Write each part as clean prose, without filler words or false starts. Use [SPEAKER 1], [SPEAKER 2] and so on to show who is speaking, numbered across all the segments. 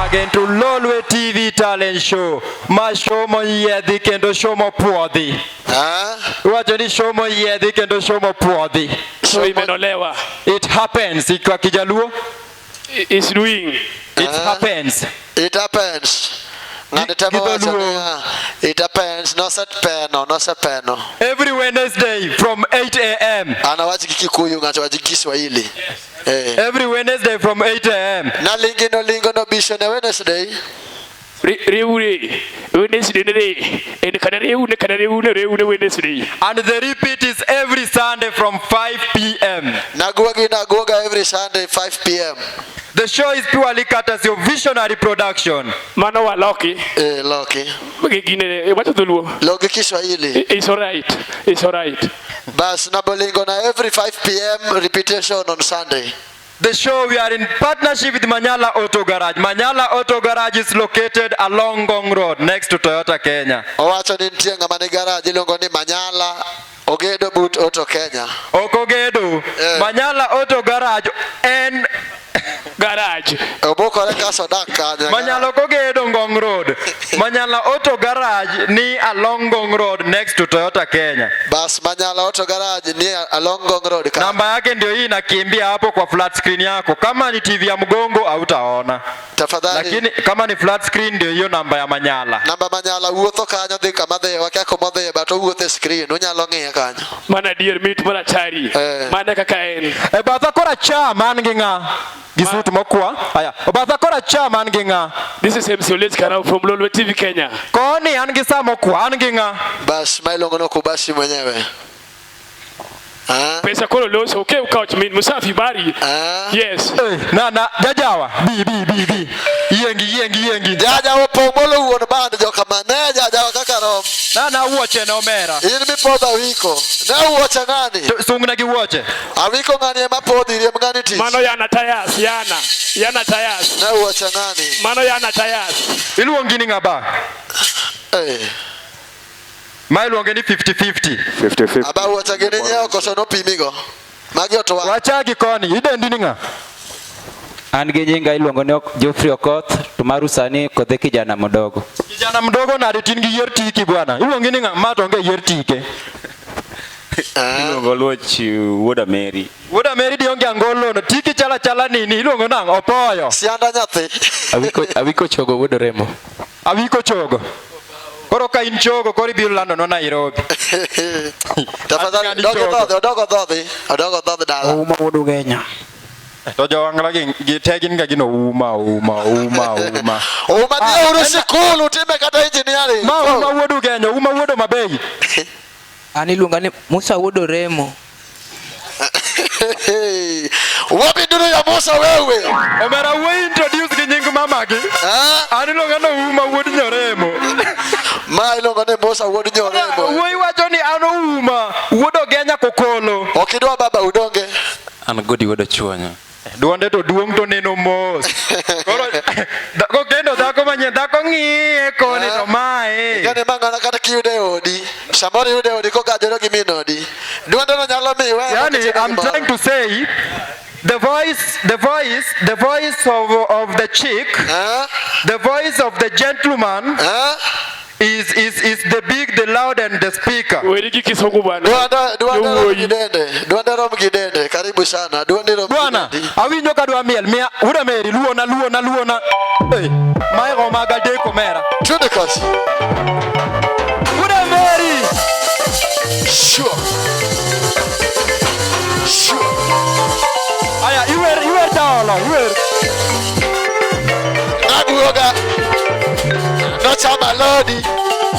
[SPEAKER 1] Again to Lolwe TV Talent Show. Ma show moyiedhi kendo show mopuodhi.
[SPEAKER 2] Ah?
[SPEAKER 1] Iwacho ni show moyiedhi kendo show mopuodhi.
[SPEAKER 3] So imenolewa.
[SPEAKER 1] It happens. Kwa Kijaluo,
[SPEAKER 3] Is doing.
[SPEAKER 1] it
[SPEAKER 2] Ah.
[SPEAKER 1] happens.
[SPEAKER 2] It happens. Ng'ani temo
[SPEAKER 1] Gi
[SPEAKER 2] wacho
[SPEAKER 1] dholuo.
[SPEAKER 2] niya, it happens, nosepeno, nosepeno.
[SPEAKER 1] Every Wednesday from 8 a.m.
[SPEAKER 2] An awach gi Kikuyu, ng'ato wach gi Kiswahili. Eh.
[SPEAKER 1] Every Wednesday from 8 a.m.
[SPEAKER 2] Nalingi nolingo nobisho ne Wednesday.
[SPEAKER 3] Riure. Wednesday ne. En kana riu ne kana riu ne riu ne Wednesday.
[SPEAKER 1] And the repeat is every Sunday from 5 p.m.
[SPEAKER 2] Naguogi naguoga every Sunday 5 p.m.
[SPEAKER 1] The show is purely courtesy of Visionary Production.
[SPEAKER 3] Mano waloki.
[SPEAKER 2] Eh, loki.
[SPEAKER 3] Gine wacho dholuo.
[SPEAKER 2] Loki Kiswahili.
[SPEAKER 3] It's alright. It's alright.
[SPEAKER 2] Bas nabolingo na every 5 p.m. repetition on Sunday.
[SPEAKER 1] The show, we are in partnership with Manyala Auto Garage. Manyala Auto Garage is located along Ngong Road next to Toyota Kenya.
[SPEAKER 2] Owacho ni nitie ng'ama ni garage iluongo ni Manyala ogedo but Auto Kenya.
[SPEAKER 1] Okogedo.
[SPEAKER 2] Eh.
[SPEAKER 1] Manyala Auto Garage en
[SPEAKER 3] Garage.
[SPEAKER 2] Obukore kaso dak kanyo.
[SPEAKER 1] Manyala Kogedo Ngong Road. Manyala Auto Garage ni along Ngong Road next to Toyota Kenya.
[SPEAKER 2] Bas Manyala Auto Garage ni along Ngong Road ka.
[SPEAKER 1] Namba yake ndio hii inakimbia hapo kwa flat screen yako. Kama ni TV ya mgongo hautaona.
[SPEAKER 2] Tafadhali.
[SPEAKER 1] Lakini kama ni flat screen ndio hiyo namba ya Manyala.
[SPEAKER 2] Namba Manyala wuotho kanyo dhi kama dhiye wakia kuma odhiye but owuotho e screen unyalo ng'iye kanyo.
[SPEAKER 3] Mana dier mit mana chari.
[SPEAKER 2] Eh.
[SPEAKER 3] Mana kaka en.
[SPEAKER 1] E batha kora cham an gi ng'a? Gi suit mokwa. Aya, e batha kora cham an gi ng'a?
[SPEAKER 3] This is MC Oliech Karau from Lolwe TV Kenya.
[SPEAKER 1] Koni an gi saa mokwa, an gi ng'a?
[SPEAKER 2] Bas ma iluongo ni Kubasi mwenyewe. Ah?
[SPEAKER 3] Pesa koro loso. Okay, couch min Musafi bari.
[SPEAKER 2] Ah?
[SPEAKER 3] Yes.
[SPEAKER 1] Eh, na na jajawa. Bi bi bi bi. Yiengi yiengi yiengi.
[SPEAKER 2] Jaja opong' molo wuon band jokama ne jajawa kaka rom.
[SPEAKER 1] Na na wuoche ne omera.
[SPEAKER 2] In mipodho awiko. Ne wuoche ng'ani.
[SPEAKER 1] To Sungna gi wuoche.
[SPEAKER 2] Awiko ng'ani ema podhi riemb ng'ani tich.
[SPEAKER 3] Mano yana tayas yana. Yana tayas.
[SPEAKER 2] Ne wuoche ng'ani.
[SPEAKER 3] Mano yana tayas.
[SPEAKER 1] Iluongi ni ng'a ba?
[SPEAKER 2] Eh.
[SPEAKER 1] Ma iluonge ni 50-50.
[SPEAKER 4] 50-50.
[SPEAKER 2] Aba wuoche gi ninyiewo koso nopimigo. Magi otwa.
[SPEAKER 1] Wachagi koni, idendi ni ng'a?
[SPEAKER 5] An gi nyinga iluongo ni Geoffrey Okoth to maru sani kodhe kijana mdogo.
[SPEAKER 1] Kijana mdogo nade tin gi yier tiki bwana. Iluongi ni ng'a? Ma to onge yier tike.
[SPEAKER 4] Iluongo Luoch wuod Ameri.
[SPEAKER 1] Wuod Ameri dionge angolo no. Tiki chala chala nini? Iluongo nang'o? Opoyo.
[SPEAKER 2] Sianda nyathi.
[SPEAKER 6] Awiko chogo wuod Remo.
[SPEAKER 1] Awiko chogo. Koro ka in chogo koro ibiro landonwa Nairobi.
[SPEAKER 2] Tafadhali
[SPEAKER 1] Ati
[SPEAKER 2] dogo
[SPEAKER 1] chogo.
[SPEAKER 2] dhodhi, odogo dhodhi, odogo dhodhi dala.
[SPEAKER 7] Ouma wuod Ugenya.
[SPEAKER 1] To jowangla gi te gin ga gino uma uma uma uma.
[SPEAKER 2] Uma dhi uru sikul utime kata engineering.
[SPEAKER 1] Ma uma wuod Ugenya, uma wuod Homabay.
[SPEAKER 7] An iluonga ni Musa wuod Oremo.
[SPEAKER 2] Wapi nduru ya Musa wewe?
[SPEAKER 1] Omera wuoyi introduce gi nying mamagi.
[SPEAKER 2] Ah?
[SPEAKER 1] An iluonga ni Ouma wuod Nyoremo.
[SPEAKER 2] Ma iluongo ni Musa wuod Nyoremo.
[SPEAKER 1] Wuoyi wacho ni an Ouma wuod Ogenya Kokolo.
[SPEAKER 2] Ok idwa baba udonge.
[SPEAKER 6] An Godi wuod Ochuonyo.
[SPEAKER 1] Duonde to duong' to neno mos. Koro kokendo dhako manyien dhako ng'iye koni to mae.
[SPEAKER 2] Ing'e ni ma ng'ana kata kiyude e odi, samoro iyude e odi kogajore gi min odi. Duonde no nyalo miyi iwe
[SPEAKER 1] Yani,
[SPEAKER 2] mondo
[SPEAKER 1] I'm trying to say the voice of the chick,
[SPEAKER 2] Eh?
[SPEAKER 1] the voice of the gentleman
[SPEAKER 2] Eh?
[SPEAKER 1] is the big, the loud and the speaker.
[SPEAKER 3] Weri gi kisungu bwana.
[SPEAKER 2] Duonde rom
[SPEAKER 3] Yowuoyi.
[SPEAKER 2] gi dende. Duonde rom gi dende. Karibu sana. Duonde rom gi
[SPEAKER 1] Bwana,
[SPEAKER 2] dendi.
[SPEAKER 1] awinjo ka dwa miel, miya wuod Ameri, luona, luona, luona. Hey, mae romo gadek omera.
[SPEAKER 2] Twende kazi.
[SPEAKER 1] Wuod Ameri!
[SPEAKER 2] Sure. Sure.
[SPEAKER 1] Aya, iwer, iwer taolo, iwer.
[SPEAKER 2] Naguoga. Nochamo alodi.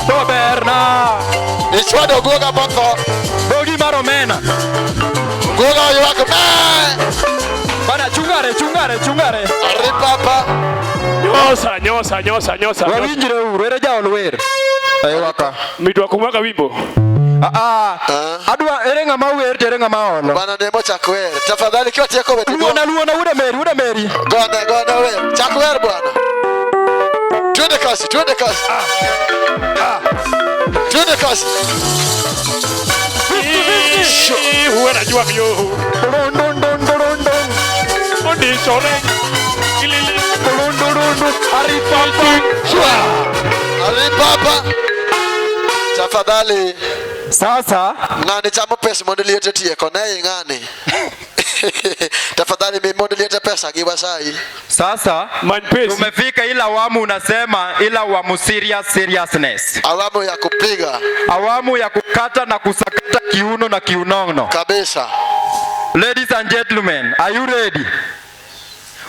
[SPEAKER 1] To berna.
[SPEAKER 2] Ichwado guoga motho.
[SPEAKER 1] Dhogi mar omena.
[SPEAKER 2] Guoga oywak me.
[SPEAKER 1] Bana, chungare, chungare, chungare.
[SPEAKER 2] Ripapa.
[SPEAKER 3] Nyosa, nyosa, nyosa, nyosa.
[SPEAKER 1] Wawinjre uru, ere jaol wer. Aywaka.
[SPEAKER 3] Mitwa kumwaga wimbo.
[SPEAKER 1] Ah, ah.
[SPEAKER 2] Ah.
[SPEAKER 1] Adwa ere ng'ama wer to ere ng'ama olo.
[SPEAKER 2] Bwana Nemo chak wer. Tafadhali kiwa tieko weche
[SPEAKER 1] Luona, luona, wuod Ameri, wuod Ameri.
[SPEAKER 2] Gone, gone wer. Chak wer bwana. Twende kazi, twende kazi. Twende kazi.
[SPEAKER 3] Huwa najua yo.
[SPEAKER 1] Dun, dun, dun, dun, dun.
[SPEAKER 3] Ondisore. Ilili.
[SPEAKER 1] Dun, dun, ndurundu aripapa shwa.
[SPEAKER 2] Alipapa. Tafadhali.
[SPEAKER 1] Sasa
[SPEAKER 2] Ng'ani chamo pesa mondo liete tieko ne ng'ani. Tafadhali mi mondo liete pesa gi wasai.
[SPEAKER 1] Sasa tumefika ila awamu unasema ila awamu serious seriousness.
[SPEAKER 2] Awamu ya kupiga.
[SPEAKER 1] Awamu ya kukata na kusakata kiuno na kiunono.
[SPEAKER 2] Kabisa.
[SPEAKER 1] Ladies and gentlemen, are you ready?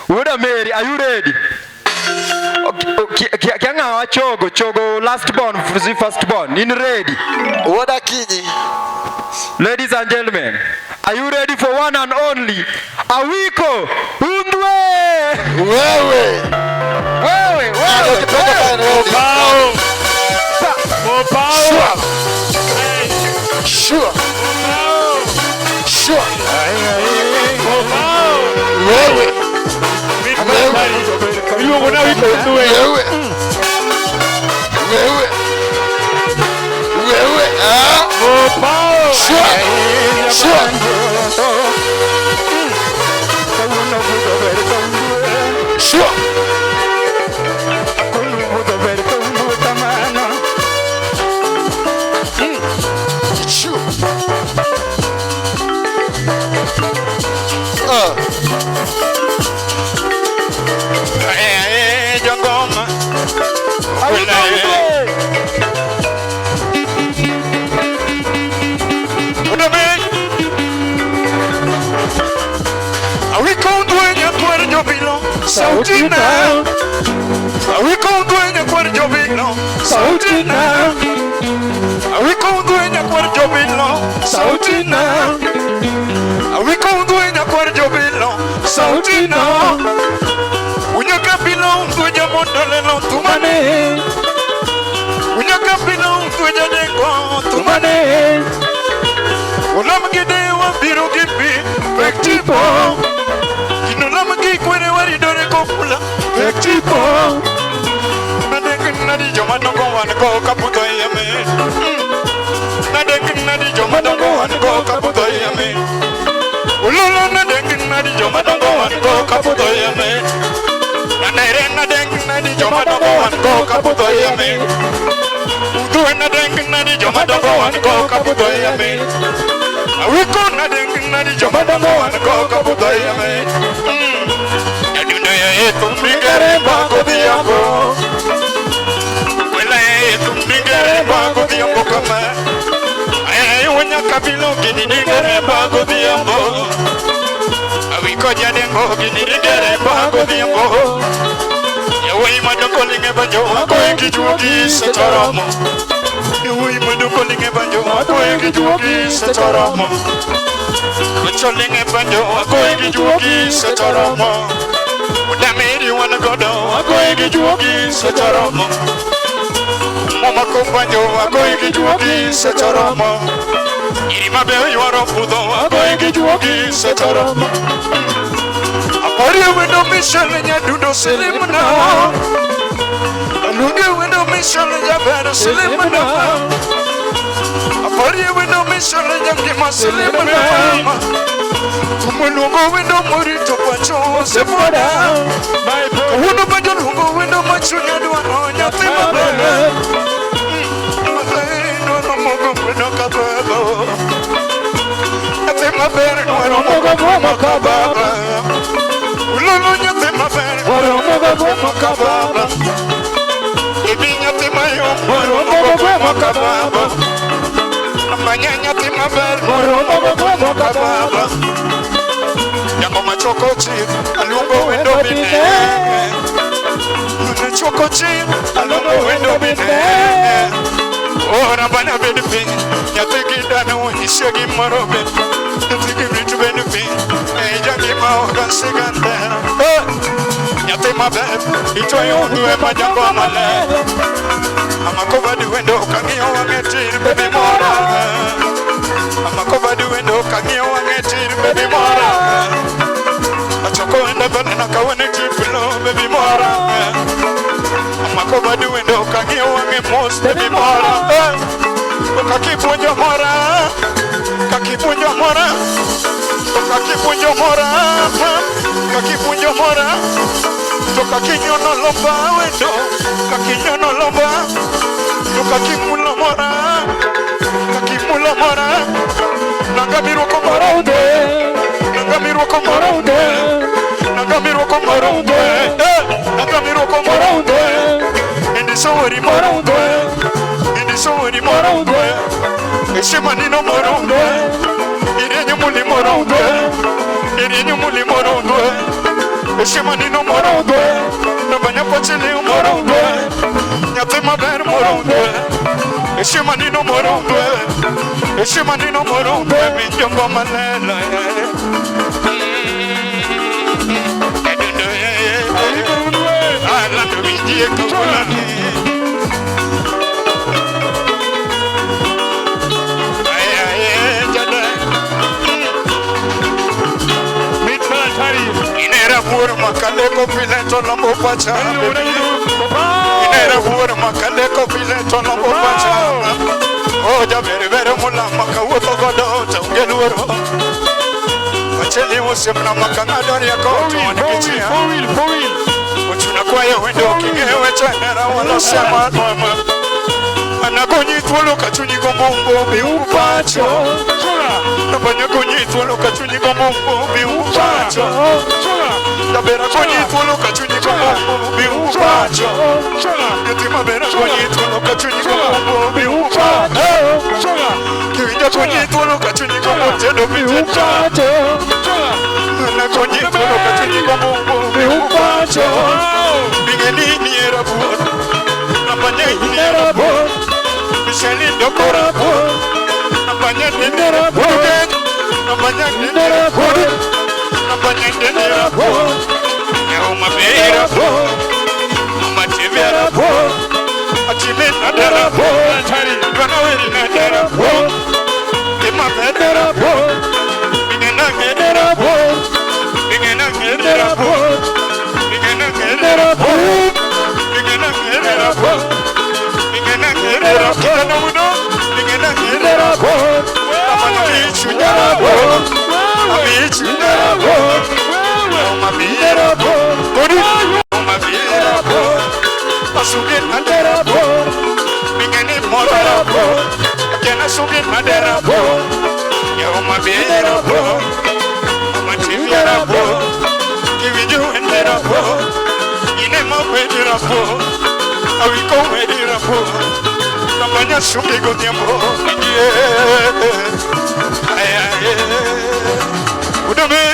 [SPEAKER 1] Wuda Mary, are you ready? Kiang'awa chogo, chogo last born, first born, in ready.
[SPEAKER 2] Wuoda Kinyi.
[SPEAKER 1] Ladies and gentlemen, are you ready for one and only Awiko Undwe?
[SPEAKER 2] Wewe.
[SPEAKER 1] Wewe, wewe, wewe.
[SPEAKER 3] Mopao.
[SPEAKER 2] Sure. Sure.
[SPEAKER 3] Mopao.
[SPEAKER 2] Wewe.
[SPEAKER 3] Iluongo na Awiko Undwe.
[SPEAKER 2] Wewe. Wewe. Wewe. Ah.
[SPEAKER 3] Mopao.
[SPEAKER 2] Sure. Sure. Sure. Sure. Ah.
[SPEAKER 8] Jongoma.
[SPEAKER 1] Awiko Undwe.
[SPEAKER 8] Awiko Undwe nyakwar jobilo sauti na. Awiko Undwe nyakwar jobilo sauti na. Awiko Undwe nyakwar jobilo sauti na. Awiko Undwe nyakwar jobilo sauti na. Unyaka bilo Undwe jamondolelo tumane. Unyaka bilo Undwe jadengo tumane. Olam gide wa biro gi pi pek tipo. Kino lam gi kwere waridore kopula pek tipo. Nadek nadi joma dongo wan go kapudho yeme. Nadek nadi joma dongo wan go kapudho yeme. Ulolo nadek nadi joma dongo wan go kapudho yeme. Nanere nadek nadi joma dongo wan go kapudho yeme. Udhuwe nadek nadi joma dongo wan go kapudho yeme. Awiko nadek nadi joma dongo wan go kapudho yeme. Nyadundo ya yetu mbigere godhiambo. Wela yetu mbigere godhiambo kama. Ay wonya kabilo gini ndigere godhiambo. Awiko jadengo gini ndigere godhiambo. Yawuoyi madongo linge banjo agoye gi juogi sechoromo. Yawuoyi madongo linge banjo agoye gi juogi sechoromo. Kocho linge banjo agoye gi juogi sechoromo. Udamiri wan godo agoye gi juogi sechoromo. Mama kombanjo agoye gi juogi sechoromo. Irima be ywaro pudho agoye gi juogi sechoromo. Aparie wendo Michelle nyadundo silimna. Aluonge wendo Michelle jaber silimna. Aparie wendo Michelle nyangima silimna. Tumuluongo wendo morito pacho sepoda. Kawuono banjo luongo wendo machunya dwaro nyathi maber. Dwaro mogo wendo kababa. Nyathi maber dwaro mogo gwemo kababa. Ulolo nyathi maber dwaro mogo gwemo kababa. Ibi nyathi mayom dwaro mogo gwemo kababa. Amanya nyathi maber dwaro mogo gwemo kababa. Yango machoko chir aluongo wendo bine. Machoko chir aluongo wendo bine. Ora bana bed piny nyathi gi dana onyise gimoro bed. Nyathi gi rit bed piny e jangima ok asigande. Nyathi maber itweyo undwe majango maler. Amako badi wendo kang'iyo wang'e tir baby mora. Amako badi wendo kang'iyo wang'e tir baby mora. Achoko wendo banana kawane tiplo baby mora. Amako badi wendo kang'iyo wang'e mos baby mora. Kakipuonjo mora, kakipuonjo mora, kakipuonjo mora, kakipuonjo mora. To kakinyono lomba wendo, kakinyono lomba, to kakimulo mora, kakimulo mora, nangamiruoko mora unde, nangamiruoko mora unde, nangamiruoko mora unde, nangamiruoko mora unde, indisoweri mora unde, indisoweri mora unde, eshemanino mora unde, irenye muli mora unde, irenye muli mora unde. Eshemanino mora unde, nabanya pachele mora unde, nyathi maber mora unde, eshemanino mora unde, eshemanino mora unde, minjongo malela. Alando winjie kawuononi. Ay ay jada. Inera buor makaleko pile to lombo pacha. Inera buor makaleko pile to lombo pacha. Oh jabere bere mula makawuotho godo to onge luoro. Macheli osiepna makang'ado rieko to wan gi chia. Ochuna kwayo wendo king'eyo weche hera walose manwama. Anagonyi thuolo ka chunyi gombo bi upacho. Nabanya gonyi thuolo ka chunyi gombo bi upacho. Dabera gonyi thuolo ka chunyi gombo bi upacho. Nyathi maber gonyi thuolo ka chunyi gombo bi upacho. Kiwinjo gonyi thuolo ka chunyi gombo tedo bi upacho. Anagonyi thuolo ka chunyi gombo bi upacho. Bingeni ni rabuor, nabanya ni rabuor, Michelle dokora rabuor, nabanya ni rabuor, nabanya ni rabuor, nabanya ni rabuor, Nyau maber rabuor, mama tv rabuor, achime na rabuor, dwana weri na rabuor, ima maber rabuor, bingena ngene rabuor, bingena ngene rabuor, bingena ngene rabuor, bingena ngene rabuor, bingena ngene rabuor, bingena ngene rabuor, amana bichu rabuor, abichu rabuor, mama rabuor, kodi mama rabuor, asuge na rabuor, bingeni moro rabuor, kena suge na rabuor, ya mama rabuor, mama tv rabuor, kiwinjo en rabuor, ine ma rabuor, awiko wedi rabuor, nabanya suge godhiambo, ay ay udame.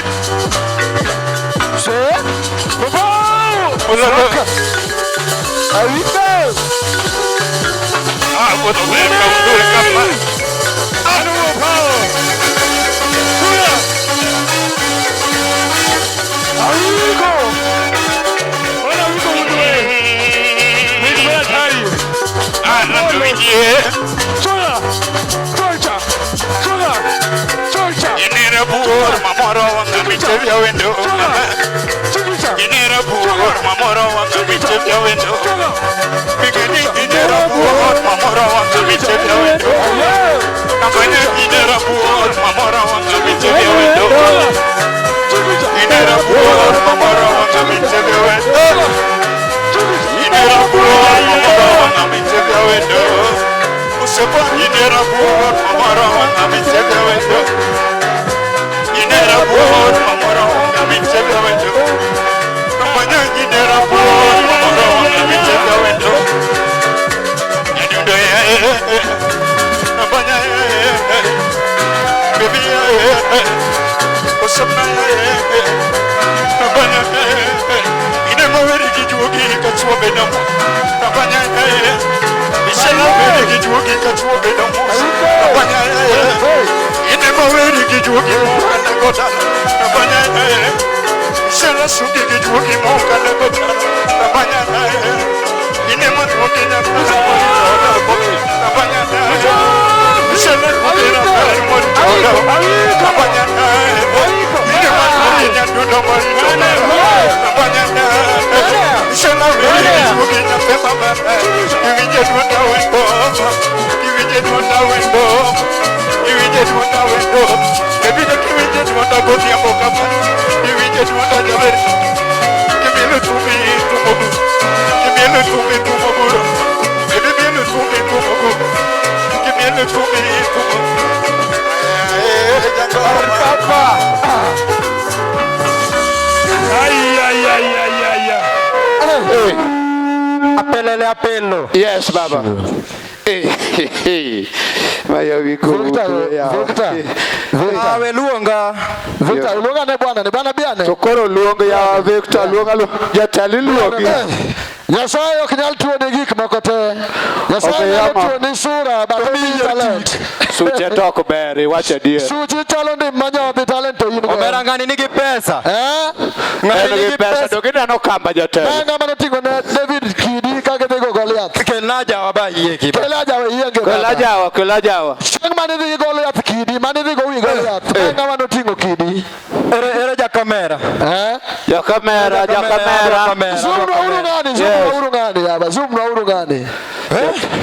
[SPEAKER 8] Gimielo thumbe tumo guro. Gimielo thumbe tumo guro. Gimielo thumbe tumo.
[SPEAKER 1] Papa.
[SPEAKER 3] Ay, ay, ay, ay, ay, ay.
[SPEAKER 1] Apelele apelo.
[SPEAKER 9] Yes, baba. Maya wiko.
[SPEAKER 2] Victor, Victor, Victor.
[SPEAKER 1] Awe luonga.
[SPEAKER 2] Victor, luonga ne bwana, ne bwana biane.
[SPEAKER 9] To koro luong ya Victor, luong alu jateli luongi.
[SPEAKER 2] Nyasaye ok nyal tuoni gik moko te. Nyasaye
[SPEAKER 9] Ok,
[SPEAKER 2] nyalo
[SPEAKER 9] yama.
[SPEAKER 2] tuoni sura, but omiyi talent.
[SPEAKER 9] Suche to ok ber, iwacho adier.
[SPEAKER 2] Suchi chalo ndim manyodhi, talent to in go.
[SPEAKER 1] Omera ng'ani nigi pesa.
[SPEAKER 2] Eh?
[SPEAKER 1] Ng'ani
[SPEAKER 9] En gi
[SPEAKER 1] nigi
[SPEAKER 9] pesa,
[SPEAKER 1] pesa.
[SPEAKER 9] to gineno kamba jatelo.
[SPEAKER 2] Ma ng'ama noting'o ne David kidi ka gidhi go Goliath.
[SPEAKER 1] Kelna jawa ba yie kiba.
[SPEAKER 2] Kel ajawa iyienge
[SPEAKER 9] Kel
[SPEAKER 2] baba.
[SPEAKER 9] ajawa, kel ajawa.
[SPEAKER 2] Chieng' mane idhi gi Goliath kidi, mane idhi go wi Goliath. Ma ng'ama noting'o kidi.
[SPEAKER 1] Ere ere jakamera.
[SPEAKER 2] Eh?
[SPEAKER 9] Jakamera, jakamera.
[SPEAKER 2] Zoom nwa uru ng'ani, zoom nwa uru ng'ani yaba, zoom nwa uru ng'ani.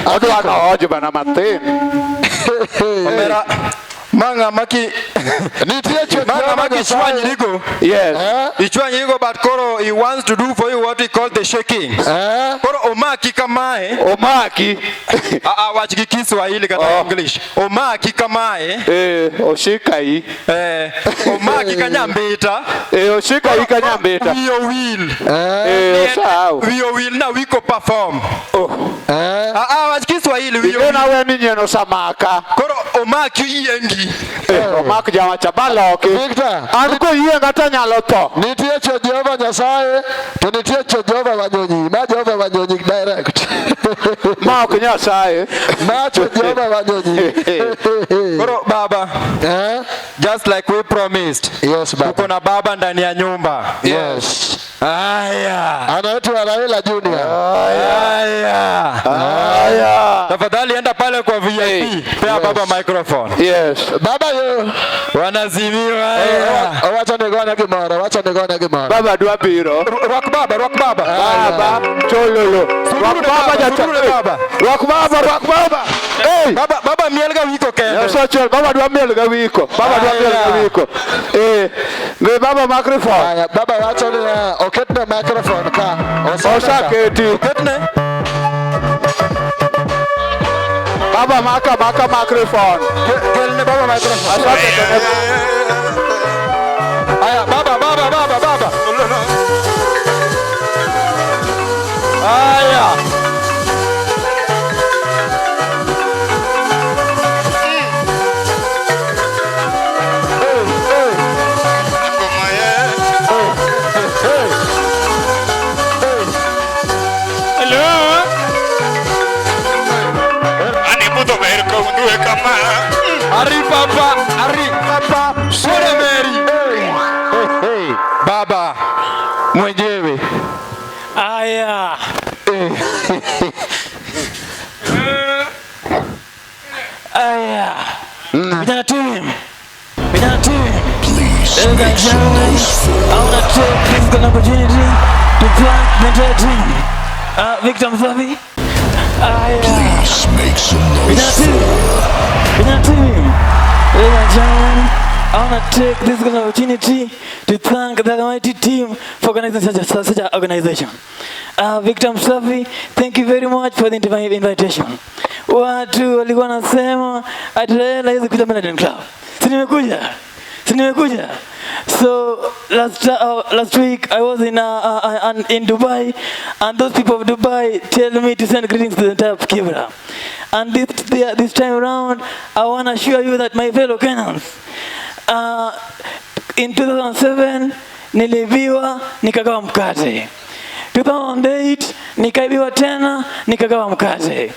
[SPEAKER 9] Odwa nohojo bana mathin.
[SPEAKER 1] Omera ma ng'ama ki
[SPEAKER 2] Nitie chwech
[SPEAKER 1] ma ng'ama
[SPEAKER 2] Jehova Nyasaye.
[SPEAKER 1] kichwanyrigo.
[SPEAKER 9] Yes.
[SPEAKER 2] Eh?
[SPEAKER 1] Ichwanyrigo but koro he wants to do for you what we call the shaking.
[SPEAKER 2] Eh?
[SPEAKER 1] Koro omaki kamae.
[SPEAKER 9] Omaki.
[SPEAKER 1] Ah, ah, wach gi Kiswahili kata
[SPEAKER 9] Oh.
[SPEAKER 1] English. Omaki kamae.
[SPEAKER 9] Eh, oshika i.
[SPEAKER 1] Eh, omaki ka nyambita.
[SPEAKER 9] Eh, oshika i ka nyambita.
[SPEAKER 1] Wiyo wil.
[SPEAKER 9] Eh, osahau.
[SPEAKER 1] Wiyo wil na wiko perform.
[SPEAKER 9] Oh.
[SPEAKER 2] Eh?
[SPEAKER 1] Ah, ah, wach Kiswahili wiyo wil.
[SPEAKER 9] Ing'e we ni nyien osamaka.
[SPEAKER 1] Koro omaki yiengi.
[SPEAKER 9] Eh, omak jamacha baloki.
[SPEAKER 2] Victor.
[SPEAKER 9] An koyienga to anyalo tho.
[SPEAKER 2] Nitie chwech Jehova Nyasaye to nitie chwech Jehova Wanyonyi. Ma Jehova Wanyonyi direct.
[SPEAKER 9] Ma ok Nyasaye.
[SPEAKER 2] Ma chwech Jehova Wanyonyi.
[SPEAKER 1] Koro baba,
[SPEAKER 2] Eh?
[SPEAKER 1] just like we promised.
[SPEAKER 2] Yes, baba.
[SPEAKER 1] Tuko na baba ndani ya nyumba.
[SPEAKER 2] Yes.
[SPEAKER 1] Aya.
[SPEAKER 2] Anaitwa Raila Junior.
[SPEAKER 1] Aya.
[SPEAKER 9] Aya.
[SPEAKER 1] Tafadhali enda pale kwa VIP. Pea baba microphone.
[SPEAKER 9] Yes.
[SPEAKER 2] Baba yo.
[SPEAKER 1] Wanazimiwa. Aya.
[SPEAKER 2] Owacho ni gone gimoro, owacho ni gone gimoro.
[SPEAKER 9] Baba dwa biro.
[SPEAKER 1] Rwak baba, rwak baba.
[SPEAKER 9] Baba, chololo. Rwak baba
[SPEAKER 1] Sururu ne
[SPEAKER 9] jatelo.
[SPEAKER 1] baba.
[SPEAKER 9] Rwak baba, rwak baba. Hey.
[SPEAKER 1] Baba, baba miel ga wiko kende.
[SPEAKER 9] Nyasaye baba dwa miel ga wiko. Baba dwa miel ga wiko. Eh, mi baba microphone.
[SPEAKER 2] Aya, baba wacho ni oketne microphone ka.
[SPEAKER 9] Osaketi.
[SPEAKER 1] Oketne.
[SPEAKER 9] Baba maka maka microphone.
[SPEAKER 1] Kelne baba microphone.
[SPEAKER 9] Asaketone.
[SPEAKER 1] Aya, baba, baba, baba, baba. Aya.
[SPEAKER 8] Hello. Ani budho ber koundue kama.
[SPEAKER 1] Ari papa, ari papa. Sore Mary. Baba mwenyewe.
[SPEAKER 3] Aya. Aya. Vijana team. Vijana team.
[SPEAKER 10] Please
[SPEAKER 3] Ladies and
[SPEAKER 10] make some
[SPEAKER 3] gentlemen,
[SPEAKER 10] noise for
[SPEAKER 3] I want to take this good opportunity to thank the entire team. Victor Msafi. Aya.
[SPEAKER 10] Please make some
[SPEAKER 3] Vijana
[SPEAKER 10] noise
[SPEAKER 3] team.
[SPEAKER 10] for
[SPEAKER 3] Vijana team. Ladies and gentlemen, I want to take this good opportunity to thank the mighty team for organizing such an organization. Victor Msafi, thank you very much for the invitation. Watu walikuwa nasema ati Raila hawezi kuja Meladen Club. Si nimekuja? Si nimekuja? So last week I was in Dubai, and those people of Dubai tell me to send greetings to the entire Kibra. And this time around, I want to assure you that my fellow Kenyans, in 2007 niliibiwa nikagawa mkate. 2008 nikaibiwa tena nikagawa mkate.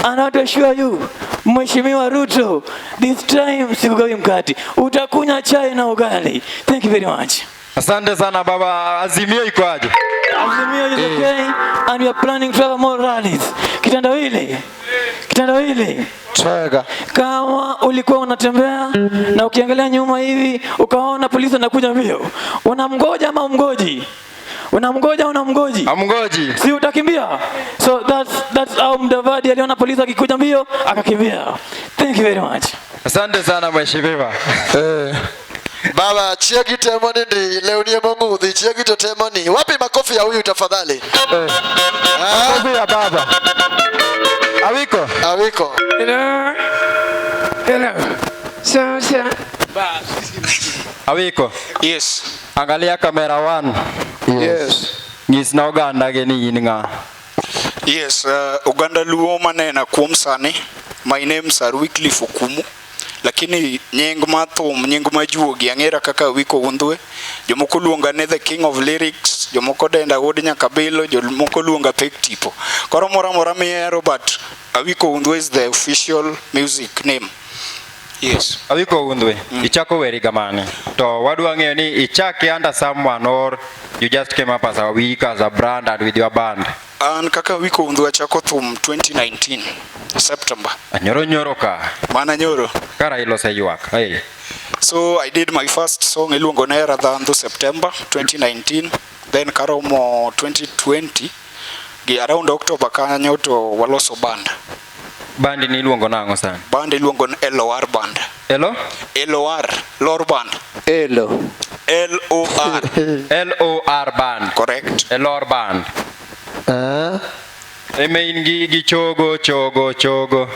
[SPEAKER 3] And I want to assure you, Mheshimiwa Ruto, this time sikugawi mkate. Utakunywa chai na ugali. Thank you very much.
[SPEAKER 1] Asante sana baba. Azimio iko aje?
[SPEAKER 3] Azimio is okay, and we are planning to have more rallies. Kitandawili. Kitandawili.
[SPEAKER 2] Twega.
[SPEAKER 3] Kama ulikuwa unatembea na ukiangalia nyuma hivi ukaona polisi anakuja mbio, unamgoja ama umgoji? Unamgoja, unamgoji?
[SPEAKER 1] Amgoji.
[SPEAKER 3] Si utakimbia? So that's how Mudavadi aliona polisi akikuja mbio akakimbia. Thank you very much.
[SPEAKER 1] Asante sana mheshimiwa.
[SPEAKER 2] Eh. Baba, chiegi temo ni ndi lewni ema ong'udhi, chiegi to temo ni. Wapi makofi ya huyu tafadhali?
[SPEAKER 1] Makofi ya baba. Awiko.
[SPEAKER 2] Awiko.
[SPEAKER 7] Hello. Hello. Sasa.
[SPEAKER 1] Awiko.
[SPEAKER 8] Yes.
[SPEAKER 1] Angalia camera one.
[SPEAKER 9] Yes.
[SPEAKER 1] Nyisna oganda gi ni in ng'a.
[SPEAKER 8] Yes, oganda Luo manena kuom sani. My name is Wycliffe Okumu. Lakini nying ma thum, nying ma juogi ang'era kaka Awiko Undhwe. Jomoko luonga ni the king of lyrics, jomoko denda wuod Nyakabilo, jomoko luonga pek tipo. Koro moro amora mihero, but Awiko Undhwe is the official music name. Yes.
[SPEAKER 1] Awiko Undhwe, ichako wer higa mane? To wadwa ng'eyo ni ichake under someone or you just came up as a week as a brand and with your band.
[SPEAKER 8] An kaka Awiko Undhwe achako thum 2019 September.
[SPEAKER 1] Nyoro nyoro ka.
[SPEAKER 8] Mana nyoro.
[SPEAKER 1] Ka Raila oseywak. Hey.
[SPEAKER 8] So I did my first song iluongo ne Hera Dhandhu September 2019. Then karomo 2020 gi around October kanyo to waloso band.
[SPEAKER 1] Band ni iluongo nang'o sani?
[SPEAKER 8] Band iluongo ni LOR band.
[SPEAKER 1] Elo?
[SPEAKER 8] LOR, LOR band.
[SPEAKER 9] Elo.
[SPEAKER 8] LOR.
[SPEAKER 1] LOR band.
[SPEAKER 8] Correct.
[SPEAKER 1] LOR band. Eme in gi chogo chogo chogo.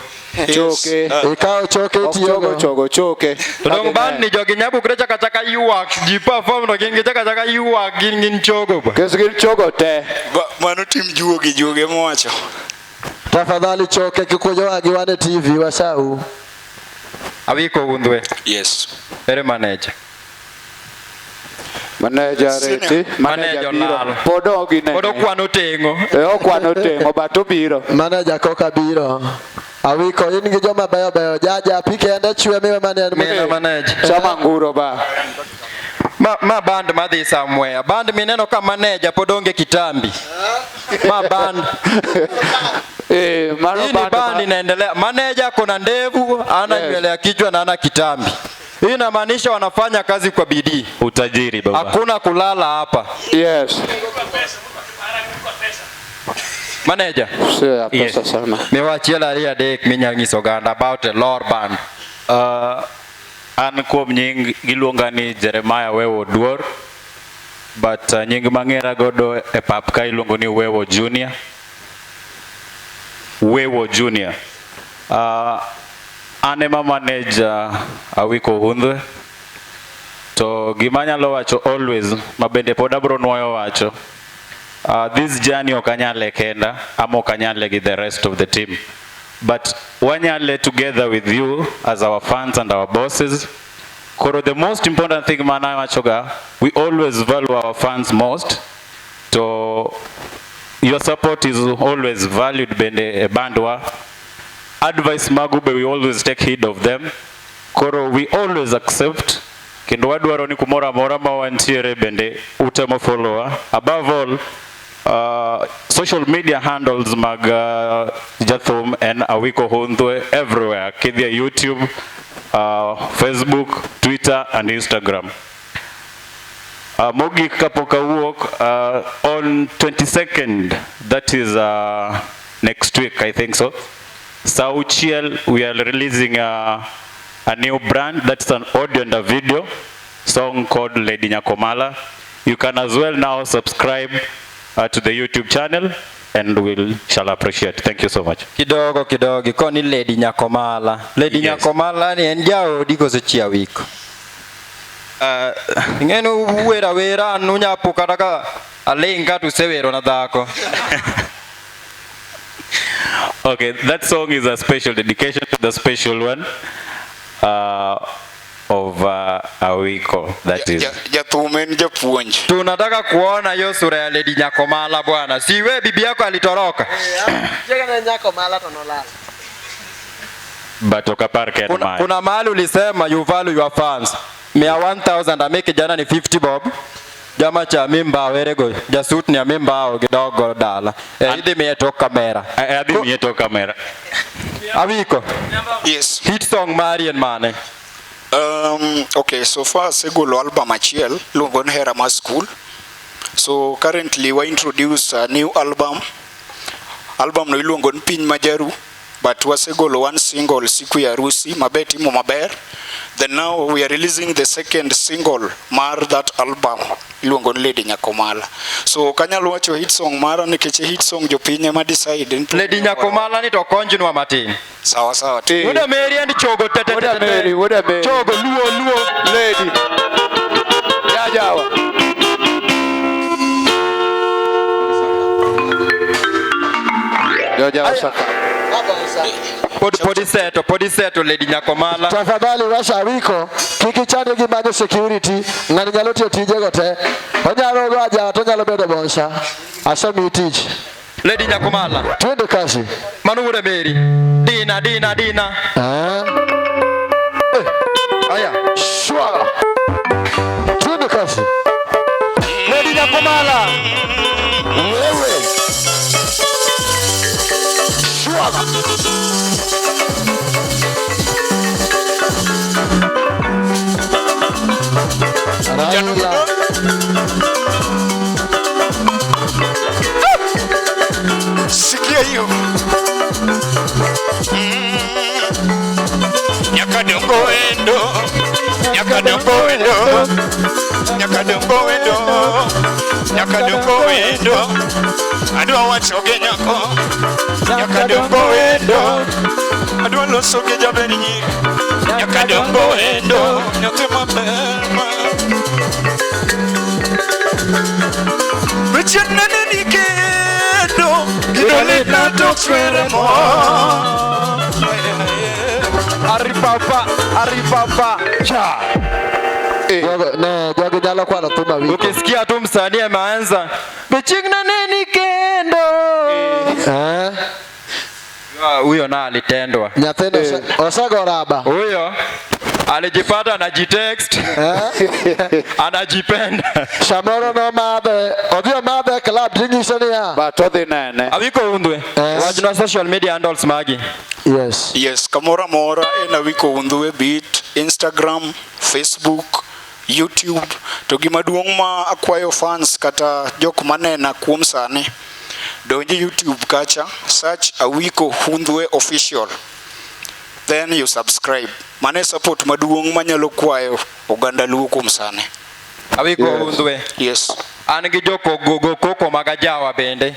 [SPEAKER 9] Choke.
[SPEAKER 2] Ikawo choke
[SPEAKER 9] Ok
[SPEAKER 2] itiyogo.
[SPEAKER 9] chogo chogo choke.
[SPEAKER 1] To dong band ni jogi nyabukre chaka chaka ywak ji perform to gin gi chaka chaka ywak gin chogo ba.
[SPEAKER 9] Kes gin chogo te.
[SPEAKER 8] Mano tim juogi juogi mowacho.
[SPEAKER 2] Tafadhali choke kikujowa gi wan e TV wasau.
[SPEAKER 1] Awiko Undhwe.
[SPEAKER 8] Yes.
[SPEAKER 1] Ere manager.
[SPEAKER 9] Manager reti.
[SPEAKER 1] Manager
[SPEAKER 9] Manager biro.
[SPEAKER 1] olal.
[SPEAKER 9] Pod ok ginene.
[SPEAKER 1] Pod okwano teng'o.
[SPEAKER 9] Eh, okwano teng'o but obiro.
[SPEAKER 2] Manager koka biro. Awiko in gi joma beyo beyo jaja pi kende chwe miwe mane en
[SPEAKER 1] Mina manager.
[SPEAKER 9] Chama nguro ba.
[SPEAKER 1] Ma band madhi somewhere. Band mineno ka manager pod onge kitambi. Ma band.
[SPEAKER 9] Eh, mano
[SPEAKER 1] Hii ni
[SPEAKER 9] band
[SPEAKER 1] band inaendelea. Manager kuna ndevu, ana
[SPEAKER 9] Yes.
[SPEAKER 1] nywele ya kichwa na ana kitambi. Hii inamaanisha wanafanya kazi kwa bidii.
[SPEAKER 4] Utajiri baba.
[SPEAKER 1] Hakuna kulala hapa.
[SPEAKER 9] Yes.
[SPEAKER 1] Manager.
[SPEAKER 9] Sio ya pesa sana.
[SPEAKER 1] Miwa achiel ariyo adek minyalo nyiso oganda about the LOR band.
[SPEAKER 4] An kuom nying giluonga ni Jeremiah Wewo Duor, but nying mang'era godo e pap ka iluongo ni Wewo Junior. Wewo Junior. An ema manage Awiko Undhwe. To gima anyalo wacho always, ma bende pod abro nuoyo wacho, this journey ok anyale kenda, ama ok anyale gi the rest of the team. But wanyale together with you as our fans and our bosses. Koro the most important thing mana wachoga, we always value our fans most. To your support is always valued bende e bandwa. Advice magu be we always take heed of them. Koro we always accept. Kendo wadwaro ni kumoro amora ma wantiere bende utemo follow. Above all, social media handles mag Jathum and Awiko Hundhwe everywhere. Kidhi e YouTube, Facebook, Twitter and Instagram. Mogik kapok awuok, on 22nd, that is next week, I think so. Sauchiel, we are releasing a new brand, that's an audio and a video song called Lady Nyakomala. You can as well now subscribe to the YouTube channel and we'll shall appreciate. Thank you so much.
[SPEAKER 1] Kidogo kidogo koni Lady Nyakomala. Lady
[SPEAKER 4] Yes.
[SPEAKER 1] Nyakomala ni en jaodi koso chi Awiko? Ing'eni uwer awera an unyapo kata ka aling' ka tusewero na dhako.
[SPEAKER 4] Okay, that song is a special dedication to the special one of Awiko, that is.
[SPEAKER 8] Jathum en japuonj.
[SPEAKER 1] Tunataka kuona hiyo sura ya Lady Nyakomala bwana. Si we bibi yako alitoroka?
[SPEAKER 2] Chiega ne nyako mala to nolal.
[SPEAKER 4] But ok apar ka en
[SPEAKER 1] Kuna,
[SPEAKER 4] mae.
[SPEAKER 1] kuna mahali ulisema you value your fans. Mia 1000 ami kijana ni 50 bob. Jama cha mimba werego jasut ni amimba kidogo dala. E, idhi miye tok kamera.
[SPEAKER 4] Adhi miye tok kamera.
[SPEAKER 1] Awiko.
[SPEAKER 8] Yes.
[SPEAKER 1] Hit song mari en mane?
[SPEAKER 8] Okay, so far asegolo album achiel iluongo ni Hera mar School. So currently we introduce a new album. Album no iluongo ni Piny Majaru, but wasegolo one single Siku ya Harusi mabe timo maber. Then now we are releasing the second single mar that album iluongo ni Lady Nyakomala. So ok anyal wacho hit song mara nikech hit song jopiny ema decide.
[SPEAKER 1] Lady Nyakomala ni to konjnwa matin.
[SPEAKER 8] Sawa sawa.
[SPEAKER 1] Wuoda Mary and Chogo tete.
[SPEAKER 9] Wuoda Mary, Wuoda Mary.
[SPEAKER 1] Chogo luo luo.
[SPEAKER 9] Lady. Jajawa. Jajawa saka.
[SPEAKER 1] Pod iseto Lady Nyakomala.
[SPEAKER 2] Tafadhali washa Awiko, kik ichande gi manyo security, ng'ani nyalo tiyo tijego te. Onyalo go ajawa to onyalo bedo bouncer. Asemiyi tich.
[SPEAKER 1] Lady Nyakomala.
[SPEAKER 2] Twende kazi.
[SPEAKER 1] Mano Wuoda Mary. Dina dina dina.
[SPEAKER 2] Ah.
[SPEAKER 1] Aya.
[SPEAKER 2] Shwa. Twende kazi.
[SPEAKER 1] Lady Nyakomala.
[SPEAKER 2] Wewe. Shwa. Raila.
[SPEAKER 8] Sikia hiyo. Nyakadongo wendo, nyakadongo wendo, nyakadongo wendo, nyakadongo wendo. Adwa wacho gi nyako, nyakadongo wendo. Adwa loso gi jaber nyiri, nyakadongo wendo, nyathi maber ma. Weche nene ni kendo, gidole na to chwere mo.
[SPEAKER 1] Aripapa, aripapa. Cha.
[SPEAKER 2] Ne, jogi nyalo kwalo thum Awiko.
[SPEAKER 1] Ukisikia tu msanii ameanza Bichigna neni kendo.
[SPEAKER 2] Eh?
[SPEAKER 1] Huyo na alitendwa.
[SPEAKER 2] Nyathino osego raba.
[SPEAKER 1] Huyo alijipata anajitext, anajipenda.
[SPEAKER 2] Samoro nomadhe, odhi omadhe e club ting'ise niya.
[SPEAKER 9] But odhi nene.
[SPEAKER 1] Awiko Undwe. Wachna social media handles magi.
[SPEAKER 2] Yes.
[SPEAKER 8] Yes, kamoro amora en Awiko Undhwe bit Instagram, Facebook, YouTube. To gima duong' ma akwayo fans kata jok manena kuom sani, donj e YouTube kacha, search Awiko Undhwe Official. Then you subscribe. Mano e support maduong' manyalo kwayo oganda Luo kuom sani.
[SPEAKER 1] Awiko Undhwe.
[SPEAKER 8] Yes.
[SPEAKER 1] An gi joko go koko mag ajawa bende.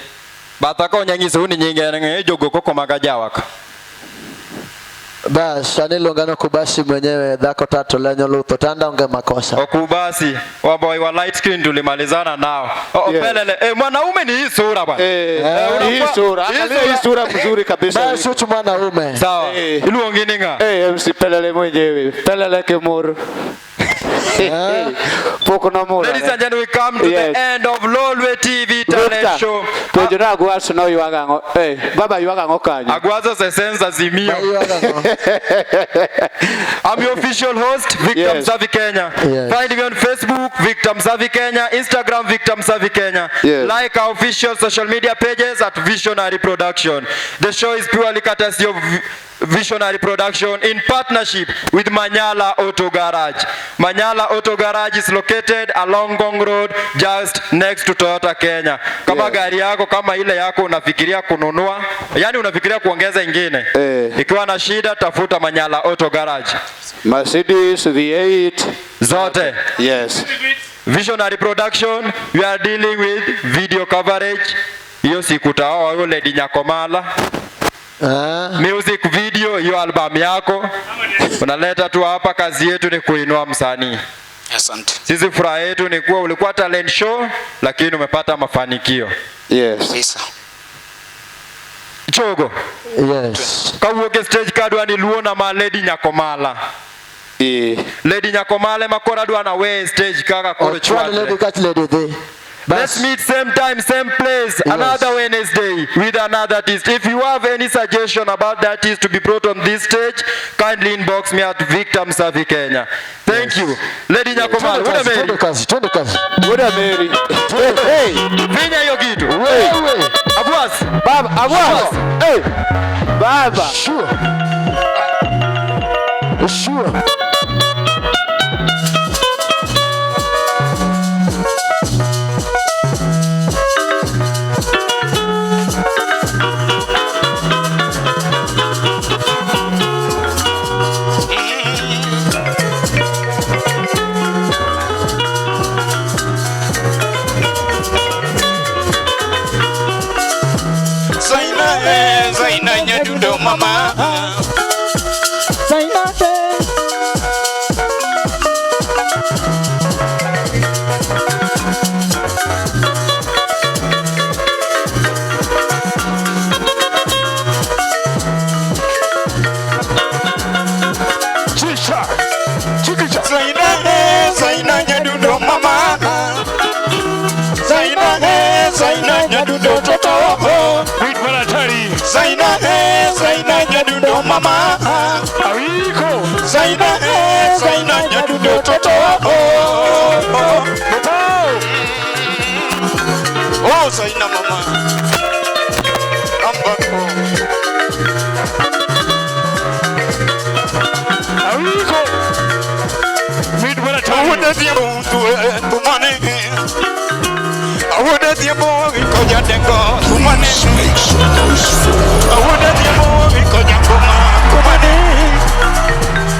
[SPEAKER 1] Batha konya nyisou ni nyinge en ng'e jogo koko mag ajawa ka.
[SPEAKER 2] Bas, sani iluonga ni Okubasi mwenyewe, dhako tatu lenyo lutho, tanda onge makosa.
[SPEAKER 1] Okubasi, waboy wa light skin tulimalizana nao. Oh,
[SPEAKER 9] Yes.
[SPEAKER 1] Pelele, mwanaume ni hii sura bwana.
[SPEAKER 9] Hii sura, angalia hii sura mzuri kabisa.
[SPEAKER 2] Bas, uchu mwanaume.
[SPEAKER 1] Sawa. Iluongi ni ng'a?
[SPEAKER 9] MC Pelele mwenyewe. Pelele Kimur. Pok nomura.
[SPEAKER 1] Ladies and gentlemen, we come to
[SPEAKER 9] Yes.
[SPEAKER 1] the end of Lolwe TV Talent
[SPEAKER 9] Victor,
[SPEAKER 1] Show.
[SPEAKER 9] Puonjna Agwaso no ywag ang'o? Baba ywag ang'o kanyo?
[SPEAKER 1] Agwazo Sesenza Zimio. I'm your official host, Victor
[SPEAKER 9] Yes.
[SPEAKER 1] Msavi Kenya.
[SPEAKER 2] Yes.
[SPEAKER 1] Find me on Facebook, Victor Msavi Kenya, Instagram, Victor Msavi Kenya.
[SPEAKER 9] Yes.
[SPEAKER 1] Like our official social media pages at Visionary Production. The show is purely courtesy of Visionary Production in partnership with Manyala Auto Garage. Manyala Auto Garage is located along Ngong Road, just next to Toyota Kenya. Kama
[SPEAKER 9] Yes.
[SPEAKER 1] gari yako kama ile yako unafikiria kununua, yani unafikiria kuongeza ingine, ikiwa na shida tafuta Manyala Auto Garage.
[SPEAKER 9] Mercedes V8
[SPEAKER 1] zote.
[SPEAKER 9] Yes.
[SPEAKER 1] Visionary Production, we are dealing with video coverage. Hiyo siku taoa huyo Lady Nyakomala. Music video, hiyo album yako unaleta tu hapa. Kazi yetu ni kuinua msanii.
[SPEAKER 8] Asante.
[SPEAKER 1] Sisi furaha yetu ni kuwa ulikuwa talent show, lakini umepata mafanikio.
[SPEAKER 9] Yes.
[SPEAKER 8] Kabisa.
[SPEAKER 1] Chogo.
[SPEAKER 2] Yes.
[SPEAKER 1] Kawuok e stage kadwa ni luona ma Lady Nyakomala. Lady Nyakomala ema koro adwa na we e stage kaka koro
[SPEAKER 2] Ochwal Lady
[SPEAKER 1] chwalre.
[SPEAKER 2] kach Lady dhi.
[SPEAKER 1] Let's meet same time, same place, another Wednesday with another artist. If you have any suggestion about the artist to be brought on this stage, kindly inbox me at Victor Msavi Kenya. Thank you. Lady Nyakomala,
[SPEAKER 2] Twende
[SPEAKER 1] Wuda
[SPEAKER 2] kazi,
[SPEAKER 1] Mary.
[SPEAKER 2] twende kazi, twende kazi.
[SPEAKER 9] Wuda Mary. Hey.
[SPEAKER 1] Finya hiyo kitu.
[SPEAKER 2] Wewe.
[SPEAKER 1] Abwas.
[SPEAKER 9] Baba, Abwas. Hey. Baba.
[SPEAKER 2] Sure. Sure.
[SPEAKER 8] Zaina, Zaina nyadundo mama.
[SPEAKER 3] Zaina.
[SPEAKER 8] Chisha. Chikisha. Zaina, Zaina nyadundo mama. Zaina, Zaina nyadundo toto. Zaina, Zaina nyadundo mama.
[SPEAKER 11] Awiko.
[SPEAKER 8] Zaina, Zaina nyadundo toto. Oh, Zaina mama. Ambako.
[SPEAKER 11] Awiko.
[SPEAKER 8] Tumane. Awude tiempo, Awude tiempo,